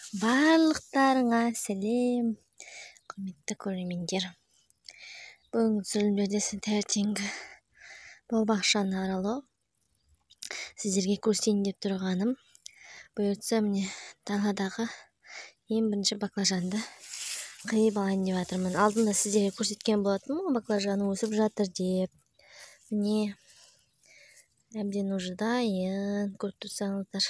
Барлықтарыңа сәлем, құрметті көрермендер. Бүгінгі түсірілімдерде таңертеңгі бау-бақшаны аралау. Сіздерге көрсетейін деп тұрғаным. Бұйыртса, міне даладағы ең бірінші баклажанды қиып алайын деп жатырмын. Алдында сіздерге көрсеткен болатынмын ғой, баклажан өсіп жатыр деп. Міне әбден уже дайын, көріп тұрсаңыздар.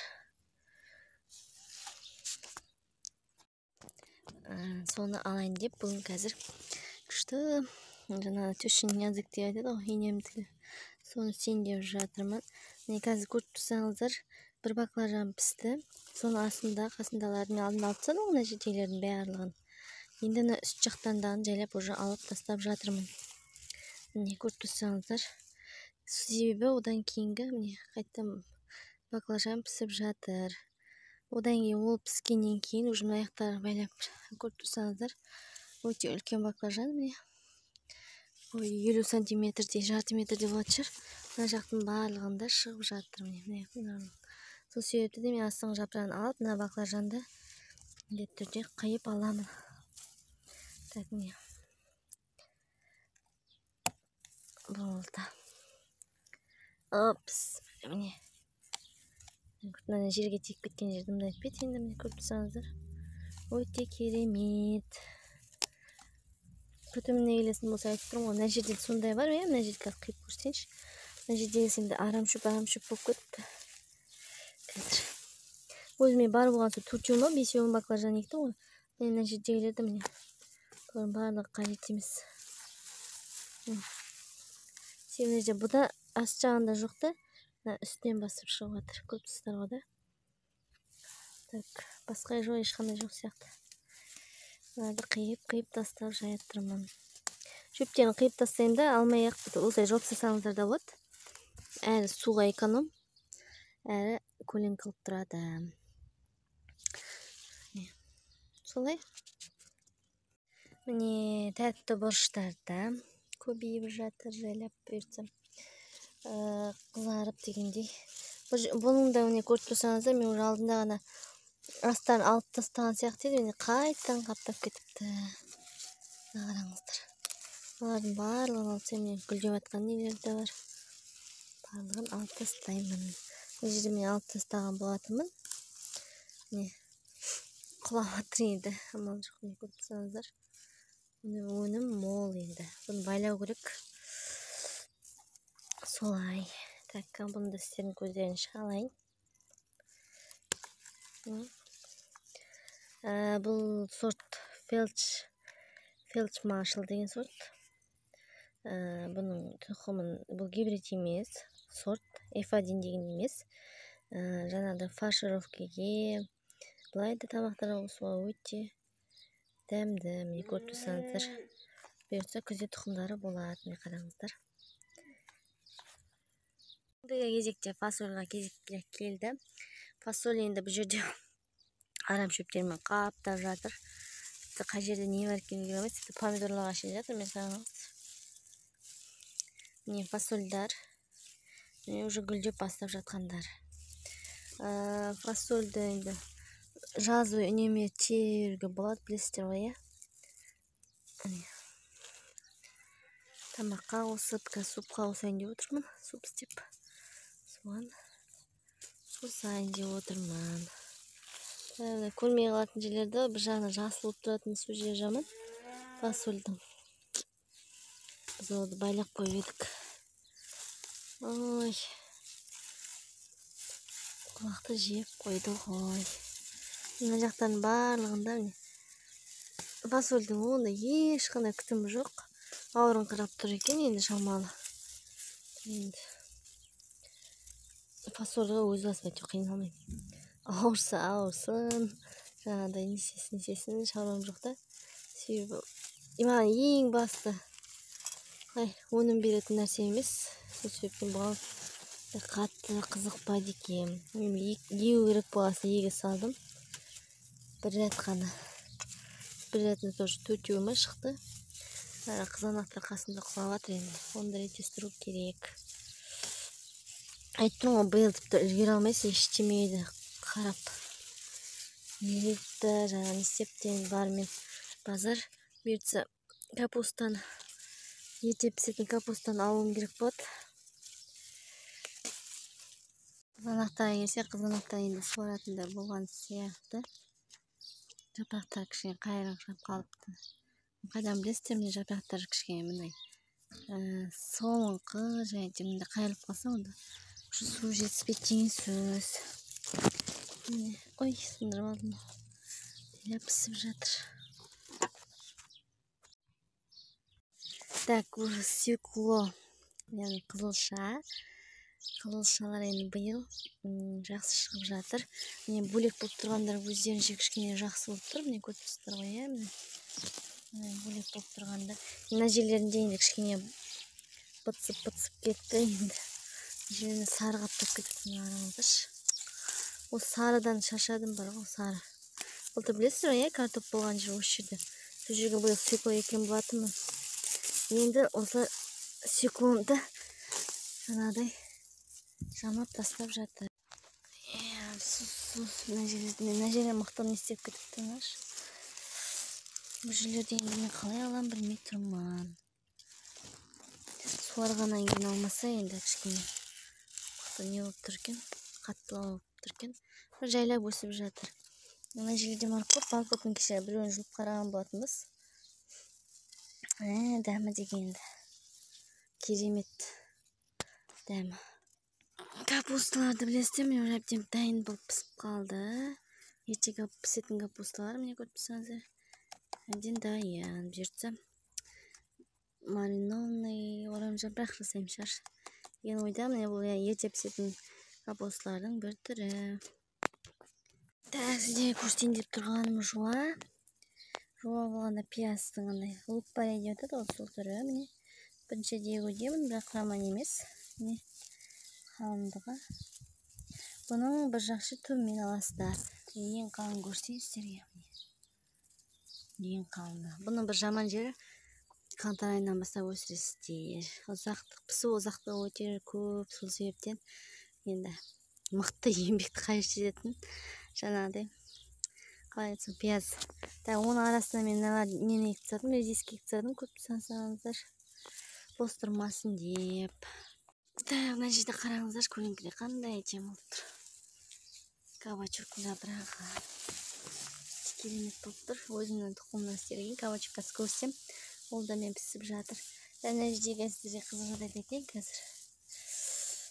Соны алайын деп бүгін қазір күшті жаңағы тещин язык деп айтады ғой, енем тілі, соны істейін деп жатырмын. Міне қазір көріп тұрсаңыздар, бір баклажан пісті. Соның астында қасындаларын мен алдын алып тастадым ғой, мына жердегілердің барлығын. Енді мына үст жақтандағын жайлап уже алып тастап жатырмын. Міне көріп тұрсаңыздар, себебі одан кейінгі міне қайтадан баклажан пісіп жатыр. Одан кейін ол піскеннен кейін уже мына аяқтары байлап көріп тұрсаңыздар, өте үлкен баклажан, міне 50 сантиметрдей, жарты метрдей болатын шығар. Мына жақтың барлығында шығып жатыр міне. Сол себепті де мен астыңғы жапырағын алып, мына баклажанды міндетті түрде қиып аламын. Так, міне болды. Опс, міне мына жерге тиіп кеткен жерді мындай етпейді енді, міне көріп тұрсаңыздар, өте керемет. Күтіміне келесін болса айтып тұрмын ғой, мына жерде сондай бар, иә, мына жерді қазір қиып көрсетейінші. Мына жердегісі енді арам шөп болып кетті. Қазір өзіме бар болған сол 4 ма 5 баклажан ектім ғой. Міне мына жердегілерді міне бұлардың барлығы қажет емес. Себебі мына жерде бұда ас жағында жоқ та, үстінен басып шығып жатыр, көріп тұрсыздар ғой да. Так, басқа жоқ, ешқандай жоқ сияқты. Мынарды қиып тастап жатырмын. Шөптерін қиып тастаймын да, алмай ақ осылай жауып тастасаңыздар да болады. Әрі суға эконом, әрі көлеңке қылып тұрады. Солай. Міне тәтті бұрыштар да көбейіп жатыр, жайлап бұйыртса. Қызарып дегендей. Бұның да міне көріп тұрсаңыздар, мен уже алдында ғана астан алып тастаған сияқты еді, міне қайтадан қаптап кетіпті. Мына қараңыздар. Олардың барлығын алып тастаймын, міне гүлдеп жатқан нелер де бар. Барлығын алып тастаймын. Мына жерде мен алып тастаған болатынмын. Міне құлап жатыр енді, амал жоқ, міне көріп тұрсаңыздар. Міне өнім мол енді. Бұны байлау керек. Солай. Так, бұны да сіздердің көздерінше алайын. Бұл сорт Фелч Маршал деген сорт. Бұның тұқымын, бұл гибрид емес, сорт F1 деген емес. Жаңағыдай фаршировкеге, былай да тамақтарға қосуға өте дәмді. Міне көріп тұрсаңыздар, бұйыртса күзде тұқымдары болады, міне қараңыздар. Кезекте фасольға кезек келді. Фасоль енді бұл жерде арам шөптермен қаптап жатыр. Тіпті қай жерде не бар екенін біле алмайсыз. Тіпті помидорларға шейін жатыр. Мен қараңыз. Міне фасольдар. Міне уже гүлдеп бастап жатқандар. Фасольді енді жаз бойы үнемі теруге болады, білесіздер ғой, иә? Міне. Тамаққа қосып, қазір супқа қосайын деп отырмын. Суп істеп. Соған қосайын деп отырмын. Көрмей қалатын жерлерді бір жағынан жасыл болып тұратын сол жер жаман фасольдің. Біз оларды байлап қойып едік. Ой, құлақты жеп қойды ғой. Мына жақтан барлығында міне фасольдің онда ешқандай күтімі жоқ. Ауырыңқырап тұр екен енді шамалы. Енді фасольға өз басым әйтеуір қиналмаймын. Ауырса ауырсын, жаңағыдай не істесін шаруам жоқ та. Себебі маған ең басты өнім беретін нәрсе емес. Сол себептен бұған қатты қызықпайды екенмін. Егу керек болғасын еге салдым. Бір рет қана. Бір ретін тоже 4 ма шықты. Қызанақтар қасында құлап жатыр енді. Оны да реттестіру керек. Айттым ғой, биыл тіпті үлгере алмайсың ештемеге қарап. Егіпті, жаңа не істепті енді барымен базар. Бұйыртса капустаны, ерте пісетін капустаны алуым керек болады. Қызанақтарға келсе, қызанақтар енді суаратындар болған сияқты. Жапырақтар кішкене қайырыңқырап қалыпты. Қайдан білесіздер, міне жапырақтар кішкене мындай солыңқы және де мындай қайырылып қалса, онда уже су жетіспейді деген сөз. Міне, ой, сындырып алдым. Иә, пісіп жатыр. Так, уже свекло, яғни қызылша. Қызылшалар енді биыл жақсы шығып жатыр. Міне, бөлек болып тұрғандар өздерінше кішкене жақсы болып тұр. Міне, көріп тұрсыздар ғой, иә, міне. Міне, бөлек болып тұрғандар. Мына жерлерінде енді кішкене бытсып-бытсып кетті енді. Мына жерінде сары қаптап кетіпті, мына қараңыздаршы. Ол сарыдан шаршадым бар ғой, сары. Былтыр білесіздер ғой, иә, картоп болған жер осы жерде. Сол жерге биыл свекло еккен болатынмын. Енді осылай свекломды жаңағыдай жамап тастап жатыр. Су, мына жерлерде, мына жерде мықты не істеп кетіпті, қарашы. Бұл жерлерде енді мен қалай аламын білмей тұрмын. Суарғаннан кейін алмаса енді кішкене мықты не болып тұр екен, қаттылау болып тұр екен. Бір жайлап өсіп жатыр. Мына жерде морковь, морковьтың кеше біреуін жұлып қараған болатынбыз. Дәмі деген енді керемет дәмі. Капусталарды білесіздер, міне уже әбден дайын болып пісіп қалды. Ерте пісетін капусталар, міне көріп тұрсаңыздар, әбден дайын. Бұйыртса маринованный орамжапырақ жасаймын шығар деген ойда. Міне, бұл ерте пісетін капусталардың бір түрі. Так, сіздерге көрсетейін деп тұрғаным жуа. Жуа болғанда пияздың андай лук порей деп атады ғой, сол түрі. Міне, бірінші егудемін, бірақ жаман емес. Міне, қалыңдығы. Бұның бір жақсы түбімен аласыздар. Ең қалың көрсетейін сіздерге. Міне, ең қалыңы. Бұның бір жаман жері, қаңтар айынан бастап өсіресіздер. Ұзақтық, пісу ұзақтығы өте көп, сол себептен енді мықты еңбекті қажет ететін жаңағыдай, қалай айтсам, пияз. Так, оның арасына мен мыналар нені егіп тастадым, редиска егіп тастадым, көріп тұрсаңыздар, бос тұрмасын деп. Так, мына жерде қараңыздаршы, көлеңкеде қандай әдемі болып тұр. Кабачоктың жапырағы керемет болып тұр. Өзімнің тұқымынан істелген кабачок қазір көрсем, ол да мен пісіп жатыр. Мына жердегі сіздерге қызық жағдайды айтайын қазір.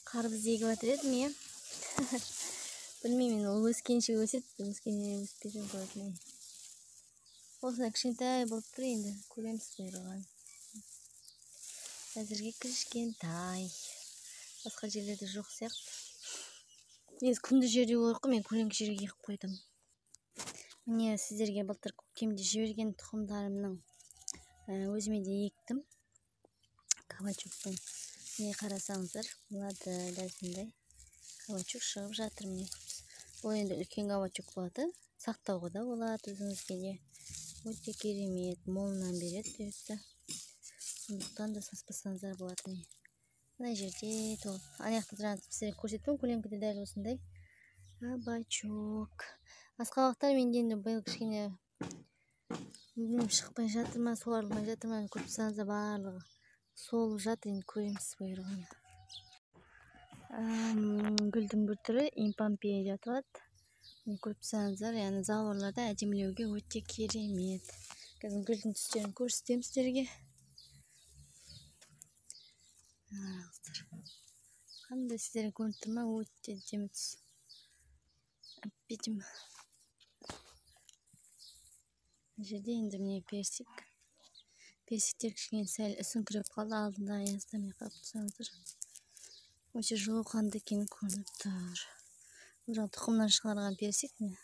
Қарбыз егіп жатыр едім, иә. Білмеймін, ол өскенше өседі, өскенше өспесе болады. Міне, осындай кішкентай болып тұр енді, көреміз бұйырған. Әзірге кішкентай. Басқа жерлерде жоқ сияқты. Негізі күнді жерде болу керек қой, мен көлеңке жерге егіп қойдым. Міне, сіздерге былтыр көктемде жіберген тұқымдарымның, өзіме де ектім. Кабачоктың. Міне, қарасаңыздар, болады дәл сондай. Кабачок шығып жатыр, міне. Бұл енді үлкен кабачок болады. Сақтауға да болады өзіңізге де. Өте керемет, молынан береді бұйыртса. Сондықтан да саспасаңыздар болады, міне. Мына жерде толып. Ана жақта жаңа сіздерге көрсеттім, көлеңкеде дәл осындай кабачок. Асқабақтар менде енді биыл кішкене білмеймін, шықпай жатыр ма, суарылмай жатыр ма, көріп тұрсаңыздар барлығы солып жатыр, енді көреміз бұйырғаны. Гүлдің бір түрі импампея деп аталады. Міне, көріп тұрсаңыздар, яғни заборларда әдемілеуге өте керемет. Қазір гүлдің түстерін көрсетемін сіздерге. Қараңыздар. Қандай сіздерге көрініп тұр ма? Өте әдемі түс. Әп-әдемі. Мына жерде енді міне персик. Персиктер кішкене сәл үсіңкіреп қалды алдында аязда, міне қарап тұрсаңыздар. Өте жылу қанды екені көрініп тұр. Бұл жаңа тұқымнан шығарған персик, міне.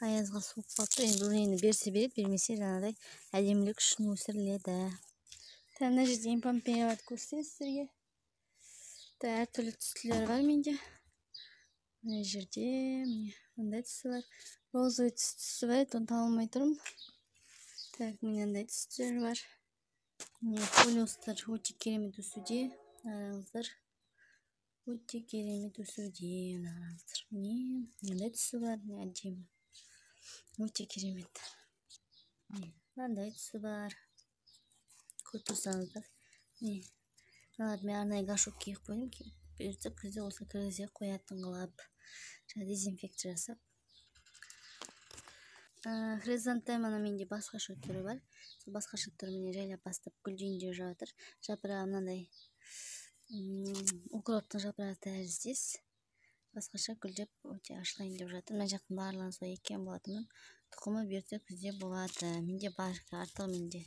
Аязға суып қалып тұр. Енді бұл енді берсе береді, бермесе жаңағыдай әдемілік үшін өсіріледі. Та, мына жерде импампеяларды көрсетейін сіздерге. Та, әртүрлі түстілер бар менде. Мына жерде міне мындай түсі бар. Розовый түсі бар еді, оны таба алмай тұрмын. Так, мынандай түстер бар. Міне, полиостар өте керемет өсуде. Қараңыздар. Өте керемет өсуде. Қараңыздар. Міне, мынандай түсі бар, міне әдемі. Өте керемет. Мынандай түсі бар. Көріп тұрсаңыздар. Мыналарды мен арнайы горшок киіп қойдым. Бұйыртса күзде осы кіргізе қоятын қылып, дезинфекция жасап. Хризантеманың менде басқаша түрі бар. Сол басқаша түрі міне жайлап бастап гүлдейін деп жатыр. Жапырағы мынандай укроптың жапырағы тәріздес. Басқаша гүлдеп өте ашылайын деп жатыр. Мына жақтың барлығын солай еккен болатынмын. Тұқымы бұйыртса күзде болады. Менде бар, артығы менде.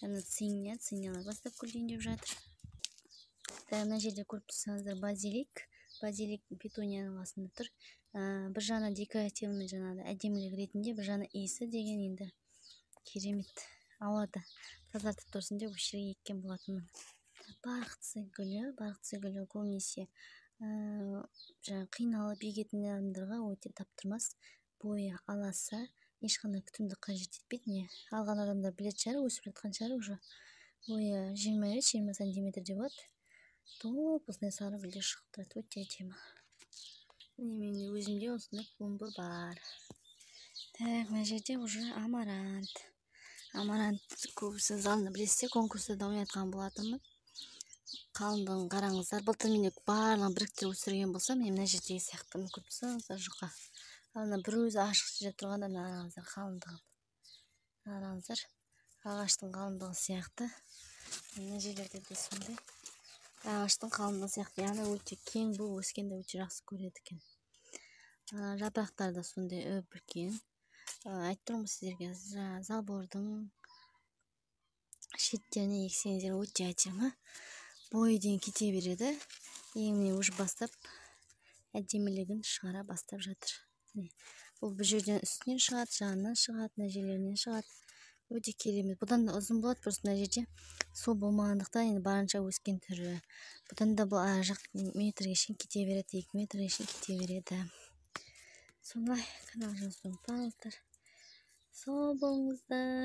Мына циния, циниялар бастап гүлдейін деп жатыр. Мына жерде көріп тұрсаңыздар базилик. Базилик петунияның қасында тұр. Бір жағынан декоративный, жаңағыдай әдемілік ретінде, бір жағынан иісі деген енді керемет. Ауада тазартып тұрсын деп осы жерге еккен болатынмын. Барқытсы гүлі, барқытсы гүлі көбінесе жаңағы қиналып егетін адамдарға өте таптырмас. Бойы аласа, ешқандай күтімді қажет етпейді. Не алған адамдар білетін шығар, өсіп жатқан шығар уже. Бойы 25-20 сантиметрде болады. Топ осындай сары гүлдер шығып тұрады, өте әдемі. Міне менде өзімде осындай клумба бар. Так, мына жерде уже амарант. Амарант көбісі залында білесіздер, конкурста да ойнатқан болатынмын. Қалыңдығын қараңыздар. Былтыр менде барлығын біріктіріп өсірген болсам, мен мына жердегі сияқты көріп тұрсаңыздар жұқа. Ал мына бір өзі ашық жерде тұрғанда мына қараңыздар қалыңдығын. Қараңыздар, ағаштың қалыңдығы сияқты. Мына жерлерде де сондай. Ағаштың қалыңдығы сияқты, яғни өте кең болып өскенді өте жақсы көреді екен. Жапырақтары да сондай үп үлкен. Айтып тұрмын сіздерге, забордың шеттеріне ексеңіздер өте әдемі. Бойы дейін кете береді. Ең міне уже бастап әдемілігін шығара бастап жатыр. Бұл бұл жерден үстінен шығады, жағынан шығады, мына жерлерінен шығады. Өте керемет. Бұдан да ұзын болады, просто мына жерде су болмағандықтан енді барынша өскен түрі. Бұдан да бұл ар жақ метрге шейін кете береді, 2 метрге шейін кете береді. Солай, канал жазуды ұмытпаңыздар. Сау болыңыздар.